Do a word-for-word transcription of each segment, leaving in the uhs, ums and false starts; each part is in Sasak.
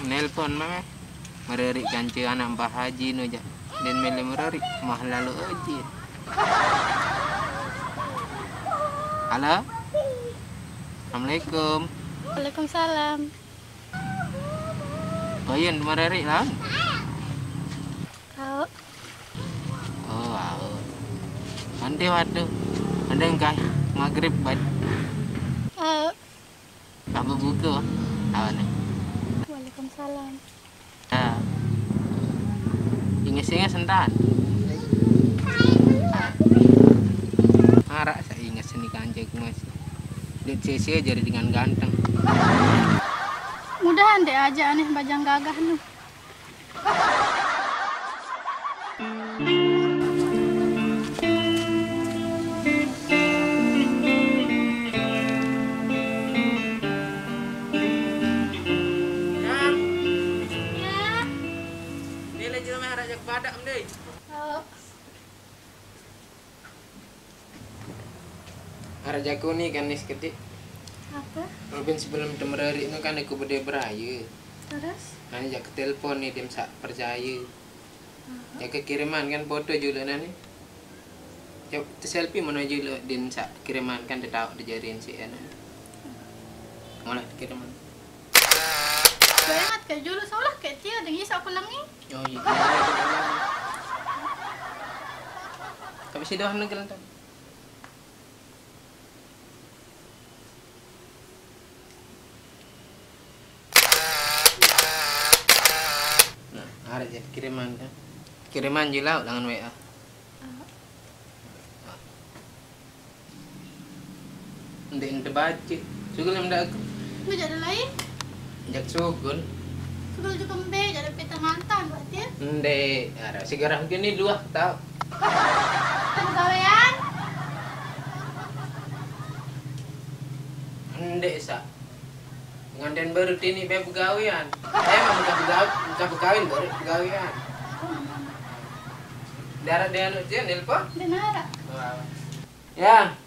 Nelpon mama. Mereriq kance anak Mbah Haji nu jaq. Den mele mereriq, mah lalo ojin. Halo? Assalamualaikum. Waalaikumsalam. Payen mereriq laun? Kau. Oh, aun. Ante waktu. Ante engkah maghrib bad. Kau. Apa buku? Awane. Waalaikumsalam. Ah. Inges-inges entan. Ah. Araq saq inges seni kanceku, Mas. Ndeq sese jari dengan ganteng. Mudahan ndeq ajaq aneh bajang gagah nu. Yang. Ya. Ni lagi ramai harap jaga badak, mending. Oh. Araq jaku ni kan ni sekediq. Apa? Rubin sebelum temerariq ni kan aku bede beraye. Terus? Kan jaku telepon ni dem saq percaye. Aha. Jaku kiriman kan foto juluq ni. Jaq te selfie mana juluq din saq kiriman kan tetauq dijarin si anu. Malah kiriman. Keringat ke juluq solah ke tia dengan isaq aku lengi. Oh iya. Tapi si doang negel tadi. Nah, araq jaq kiriman kan. Kiriman juluq langan W A. Ndeq ente bace. Sugul ndeq aku. Ndeq jaq lain. Jaq sugul. Sugul jaq kembe, jaq pita mantan, berarti ya? Ndeq, araq sigarah gini luah tau. Pegawean? Ndeq, saq. Nganten baru tini be pegawean. Emang bukan pegawe-, bukan pegawin, baru pegawean. Ndaraq dia anu dia nelpon? Ndeq naraq. Wah. Ya.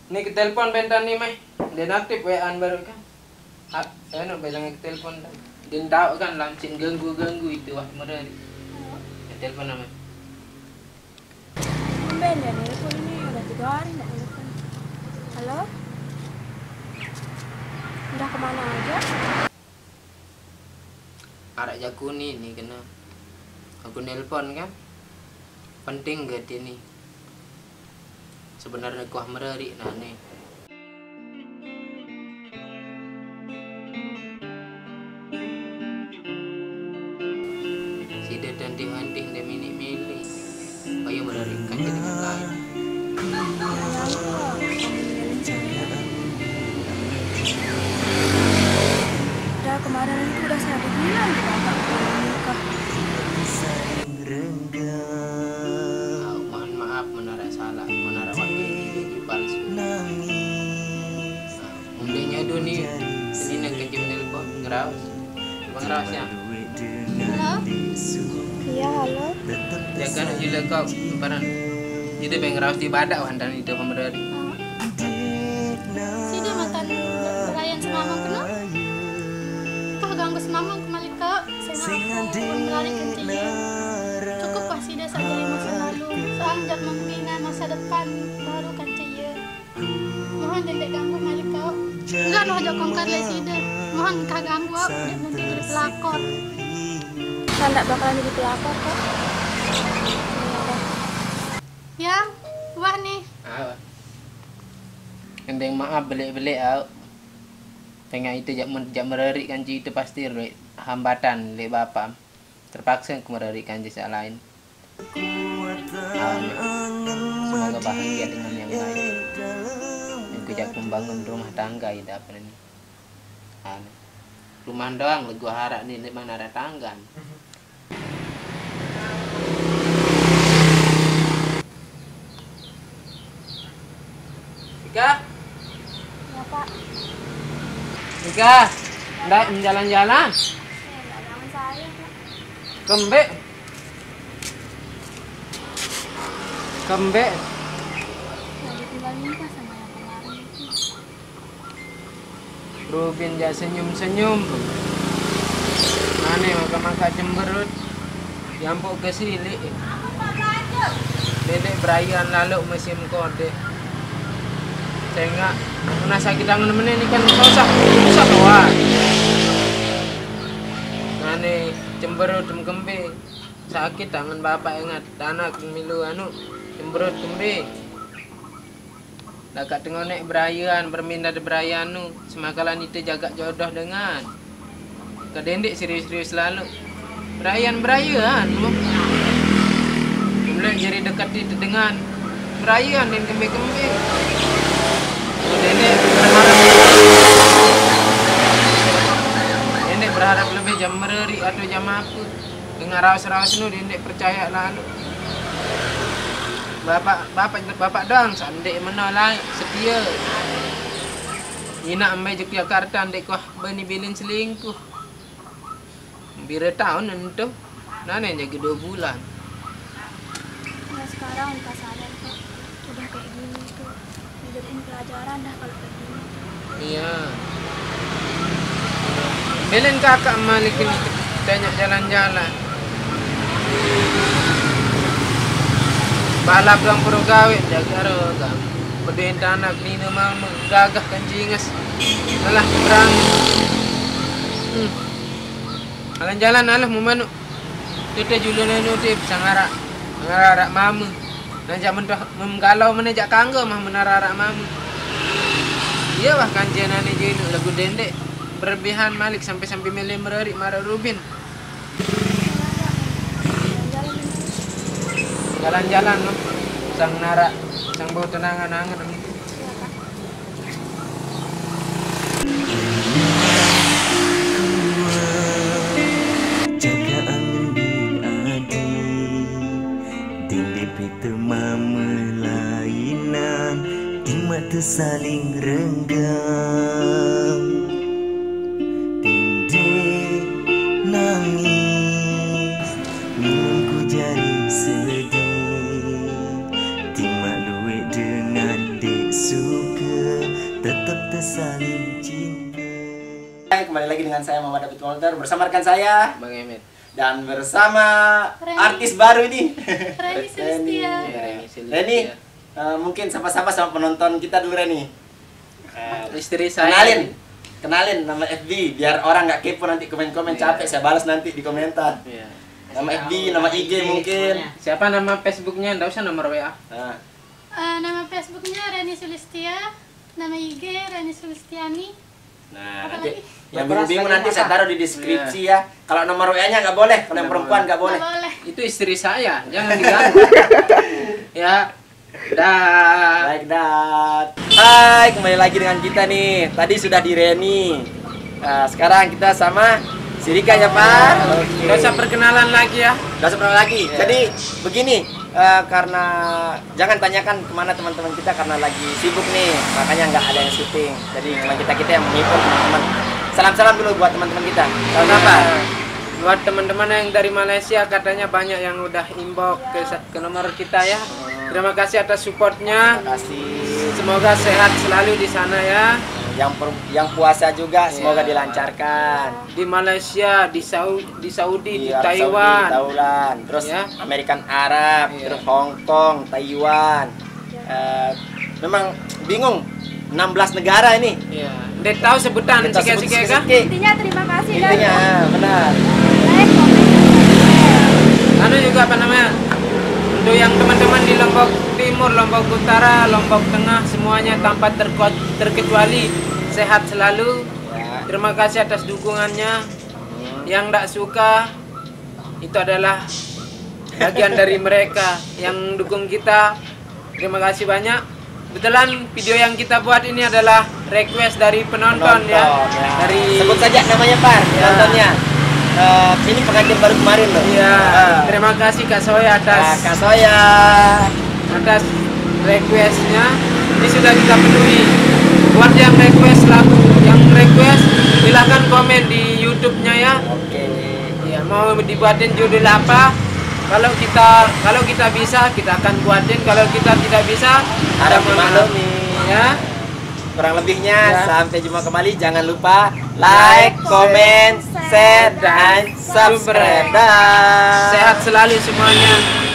Ni ke telepon bentan ni meh. Ndeq aktif W A-an baru kan. Hak, anu, bilang ke telepon. Din tau kan langsung ganggu-ganggu itu waktu merari. Ke telepon nama. Tumben ya nelpon ini, udah tiga hari nggak nelpon. Halo? Udah kemana aja? Araq jaku ni, ni kena. Aku nelpon kan. Penting gati ni. Sebenarnya kuah merariq nah ni. Side tantih-antih ndeq miniq-milih. Ayo merariq kance dengan lain. Udah kemarin itu udah saya bilang di bapak nikah. Mohon maaf, menara salah, menara waktu ini jadi palsu. Nangis. Nah, undeknya duni, ini nang kencing nelpon, ngeraos. Coba ngeraos ya. Halo? Iya, halo. Jaga anak jila kau, lemparan. Itu pengen ngeraos di badak, wantan itu pemerari. Side matan berayan semamang kena. Kah ganggu semamang kemali kau. Sengaq aku pun melarikan tie. Cukup wah side saq jari masa lalu, soal jaq membina masa depan baru kance ie. Mohon ndeq ganggu malik kau. Enggak noh jaq kongkar leq side. Mohon engkah ganggu aku jaq ndeq jadi pelakor. Saya ndak bakalan jadi pelakor kok. Iya dah. Ya, wah nih. Ah, kendeng maaf beleq-beleq, au. Sengaq ite jaq men-, jaq merariq kance ite pasti leq hambatan leq Bapa. Terpakse ku merariq kance saq lain. Amin. Semoga bahagia dengan yang lain. Engke jaq membangun rumah tangga ida apa ni. Amin. Rumah doang lego harap ni, ndeq mana araq tanggan. Ika? Ya, Pak. Ika, ndak jalan-jalan? Ya, ndak jalan saya, Pak. Kembeq? Kembeq? Ya, ditinggalin, Pak, sama yang kemarin itu. Rubin jaq senyum-senyum. Maka cemberut, yampuk ke silik. Dedek berayan lalu musim kode. Sehingga kena sakit tangan meneh ni kan susah, susah kawan. Nane cemberut kembe. Sakit tangan bapak ingat anak milu anu cemberut kembe. Dakak tengonek berayan, berminda de berayan nu, semakalan ite jaga jodoh dengan. Kedendek serius-serius lalu. Berayan, berayan, mu. Mulai jadi dekat ite dengan. Berayan dan kembe-kembe. Dendek berharap, dendek berharap lebih jam mereri atau jam apa. Dengan raus-raus nu dendek percaya lalu. Bapak, bapak, bapak doang sandek meno lai setia. Inak embe Yogyakarta ndek kuah bani bilin selingkuh. Bira tahun ento. Nane jaga dua bulan. Ya sekarang udah sadar kok. Udah kayak gini tuh. Dijadiin pelajaran dah kalau kayak gini. Iya. Belen kakak malikin tanya jalan-jalan. Balap doang perlu gawe, jaga roga. Peduin tanak nina mama, gagah kan jingas. Alah, berang. Hmm. Jalan-jalan alah mau manuk. Tete julun anu tip sangarak. Sangarak mama. Najak mentoh menggalau menejak kanggo mah menararak mama. Iya wah kanjenane jelu lagu dendek. Berlebihan malik sampai-sampai mele mererik marah rubin. Jalan-jalan loh. Sang narak, sang bau tenangan angen. Jaga angin di adi. Dinding pita mamelainan. Timak tersaling renggang. Tindih nangis. Minum ku jari sedih. Timak luwek dengan dek suka. Tetap tersaling cinta. Hai, kembali lagi dengan saya Muhammad David Walter bersama rekan saya Bang Emet. Dan bersama Reni. Artis baru ini. Reni Sulistia. Reni Sulistia. Reni, uh, mungkin sapa-sapa sama penonton kita dulu Reni. Uh, Istri saya. Kenalin, kenalin nama F B biar orang nggak kepo nanti komen-komen Iya. Capek saya balas nanti di komentar. Iya. Nama F B, nama I G mungkin. Siapa nama Facebooknya? Ndak usah nomor W A. Nah, Eh, nama Facebooknya Reni Sulistia, nama I G Reni Sulistiani. nah Apa nanti lagi? yang bingung-bingung nanti saya taruh di deskripsi ya. Kalau nomor W A-nya nggak boleh, kalau yang perempuan nggak boleh. Nggak boleh. Itu istri saya, jangan diganggu. Ya. Dah. Baik, Dad. Hai, kembali lagi dengan kita nih. Tadi sudah di Reni. Nah, sekarang kita sama si Rika ya, Pak. Oke. Nggak usah perkenalan lagi ya. Nggak usah perkenalan lagi. Jadi begini, eh, karena jangan tanyakan kemana teman-teman kita karena lagi sibuk nih, makanya nggak ada yang syuting. Jadi cuma kita kita yang menghibur teman-teman. Salam-salam dulu buat teman-teman kita. Salam apa? Buat teman-teman yang dari Malaysia, katanya banyak yang udah inbox ke, ke nomor kita ya. Terima kasih atas supportnya. Terima kasih. Semoga sehat selalu di sana ya. Yang per- yang puasa juga semoga Iya. Dilancarkan. Di Malaysia, di Saudi, di Saudi, di Arab Saudi, Taiwan. Thailand, terus Ya. American Arab, Iya. Terus Hong Kong, Taiwan. Eh, memang bingung enam belas negara ini. Ya, ndak tahu sebutan Kita sebut sikit-sikit sikit-sikit. kan? Intinya terima kasih dan Intinya benar. like, komen, dan subscribe. Anu juga apa namanya? Untuk yang teman-teman di Lombok Timur, Lombok Utara, Lombok Tengah, semuanya tanpa terko- terkecuali sehat selalu. Ya. Terima kasih atas dukungannya. Yang ndak suka itu adalah bagian dari mereka yang dukung kita. Terima kasih banyak. Kebetulan video yang kita buat ini adalah request dari penonton, ya. Penonton, ya. Dari Sebut saja namanya, Par, Ya. penontonnya. Eh, ini pengantin baru kemarin loh. Iya, Ah. Terima kasih Kak Soya Nah, atas Kak Soya. Atas requestnya. Ini sudah kita penuhi. Buat yang request lagu, yang request silahkan komen di YouTube-nya ya. Oke. Ya, mau dibuatin judul apa? Kalau kita kalau kita bisa kita akan buatin. Kalau kita tidak bisa, Harap mohon maaf. dimaklumi. Ya. Kurang lebihnya, sampai jumpa kembali. Jangan lupa like, comment, share, dan subscribe. Dah. Sehat selalu semuanya.